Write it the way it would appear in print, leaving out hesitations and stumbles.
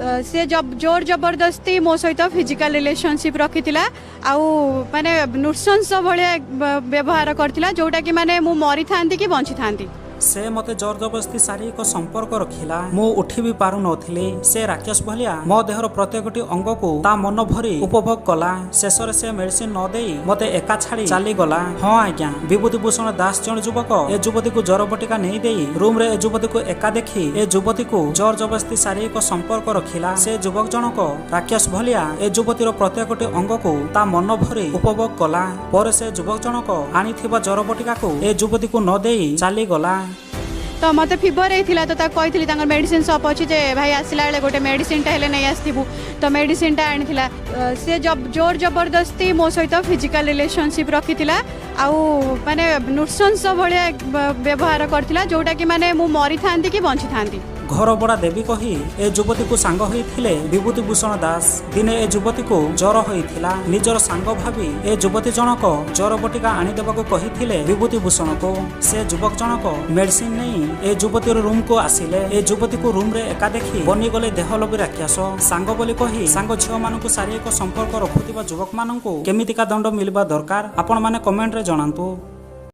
ସେ ଜୋର ଜବରଦସ୍ତି ମୋ ସହିତ ଫିଜିକାଲ ରିଲେସନସିପ୍ ରଖିଥିଲା, ଆଉ ମାନେ ନୃଶଂସ ଭଳିଆ ବ୍ୟବହାର କରିଥିଲା, ଯେଉଁଟାକି ମାନେ ମୁଁ ମରିଥାନ୍ତି କି ବଞ୍ଚିଥାନ୍ତି। ସେ ମୋତେ ଜୋରଜବସ୍ତି ଶାରୀରିକ ସମ୍ପର୍କ ରଖିଲା, ମୁଁ ଉଠି ବି ପାରୁନଥିଲି। ସେ ରାକ୍ଷସ ଭଳିଆ ମୋ ଦେହର ପ୍ରତ୍ୟେକଟି ଅଙ୍ଗକୁ ତା ମନ ଭରି ଉପଭୋଗ କଲା। ଶେଷରେ ସେ ମେଡିସିନ ନ ଦେଇ ମୋତେ ଏକା ଛାଡି ଚାଲିଗଲା। ହଁ ଆଜ୍ଞା, ବିଭୂତି ଭୂଷଣ ଦାସ ଜଣେ ଯୁବକ ଏ ଯୁବତୀକୁ ଜର ବଟିକା ନେଇ ଦେଇ ରୁମରେ ଏ ଯୁବତୀକୁ ଏକା ଦେଖି ଏ ଯୁବତୀକୁ ଜୋର ଜବସ୍ତି ଶାରୀରିକ ସମ୍ପର୍କ ରଖିଲା। ସେ ଯୁବକ ଜଣକ ରାକ୍ଷସ ଭଳିଆ ଏ ଯୁବତୀର ପ୍ରତ୍ୟେକଟି ଅଙ୍ଗକୁ ତା ମନ ଭରି ଉପଭୋଗ କଲା। ପରେ ସେ ଯୁବକ ଜଣକ ଆଣିଥିବା ଜର ବଟିକାକୁ ଏ ଯୁବତୀକୁ ନ ଦେଇ ଚାଲିଗଲା। ତ ମୋତେ ଫିଭର ହେଇଥିଲା, ତ ତାକୁ କହିଥିଲି, ତାଙ୍କର ମେଡ଼ିସିନ ସପ୍ ଅଛି, ଯେ ଭାଇ ଆସିଲା ବେଳେ ଗୋଟେ ମେଡ଼ିସିନଟା ହେଲେ ନେଇ ଆସିଥିବୁ। ତ ମେଡ଼ିସିନଟା ଆଣିଥିଲା। ସେ ଜୋର ଜବରଦସ୍ତି ମୋ ସହିତ ଫିଜିକାଲ ରିଲେସନସିପ୍ ରଖିଥିଲା, ଆଉ ମାନେ ନୃଶଂସ ଭଳିଆ ବ୍ୟବହାର କରିଥିଲା, ଯେଉଁଟାକି ମାନେ ମୁଁ ମରିଥାନ୍ତି କି ବଞ୍ଚିଥାନ୍ତି। ଘର ଭଡ଼ା ଦେବି କହି ଏ ଯୁବତୀକୁ ସାଙ୍ଗ ହୋଇଥିଲେ ବିଭୂତି ଭୂଷଣ ଦାସ। ଦିନେ ଏ ଯୁବତୀକୁ ଜ୍ୱର ହୋଇଥିଲା। ନିଜର ସାଙ୍ଗ ଭାବି ଏ ଯୁବତୀ ଜଣକ ଜ୍ୱର ବଟିକା ଆଣିଦେବାକୁ କହିଥିଲେ ବିଭୂତି ଭୂଷଣକୁ। ସେ ଯୁବକ ଜଣକ ମେଡିସିନ ନେଇ ଏ ଯୁବତୀର ରୁମକୁ ଆସିଲେ। ଏ ଯୁବତୀକୁ ରୁମରେ ଏକା ଦେଖି ବନିଗଲେ ଦେହ ଲୋଭୀ ରାକ୍ଷସ। ସାଙ୍ଗ ବୋଲି କହି ସାଙ୍ଗ ଝିଅମାନଙ୍କୁ ଶାରୀରିକ ସମ୍ପର୍କ ରଖୁଥିବା ଯୁବକମାନଙ୍କୁ କେମିତିକା ଦଣ୍ଡ ମିଳିବା ଦରକାର, ଆପଣମାନେ କମେଣ୍ଟରେ ଜଣାନ୍ତୁ।